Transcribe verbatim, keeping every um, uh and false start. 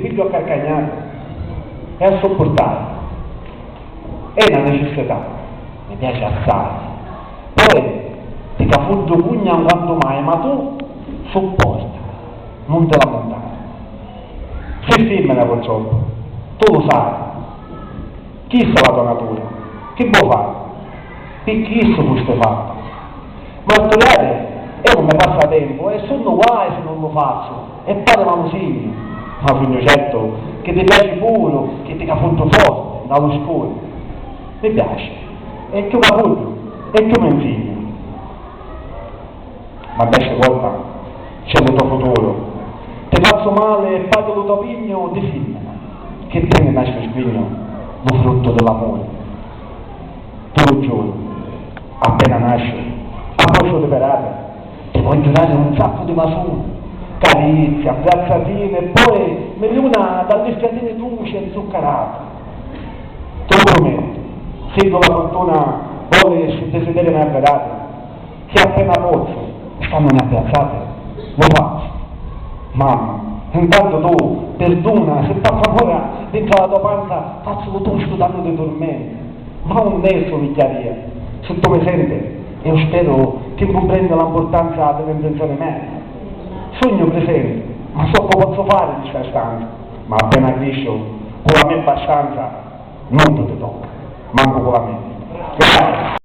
Pigghiu a carcagnari e a suppurtari. È na nicissità, mi piaci assai. Poi ti cafuddu cugna quantu mai, ma tu supporta, nun ti lamuntari. Si fimmina purtroppu, tu lu sai. Chista è la to natura. Chi vo' fari? Pi chistu fusti fatta. Ma a studiari è un me passatempu e sunnu guai si nun lu fazzu e pari ma lu signu. Ma sugnu certu chi ti piaci puru chi ti cafuddu forti nta lu scuru. Mi piaci. E cchiù cafuddu e cchiù mi nfignu. Ma nta sti colpa c'è lu to futuru. Ti fazzu mali e paghiu lu to pignu di fimmina, chi teni nta stu squignu lu fruttu di l'amuri. Tu lu giuri, appena nasci, a postu di pirati, ti vogghiu dari un saccu di vasuni, carizzi, abbrazzatini e poi miliuna d'allischiatini duci e zuccarati. Tu lu prumettu, siddu la furtuna voli stu desiderio m'avverati, chi appena pozzu, stannuni abbrazzati, lu fazzu. Mamma, intantu tu, pirduna, si p'amuri dintra la to panza fazzu lu to stu dannu di turmenti. Ma unn'è stu vicchiaria? Si tu mi senti, eu speru chi ncumprendi la mpurtanza di l'intenzioni mea. Sugnu prisenti, ma soccu pozzu fari di sta stanza? Ma appena crisciu, cu la me bascianza, nuddu ti tocca, mancu cu la menti. Grazie.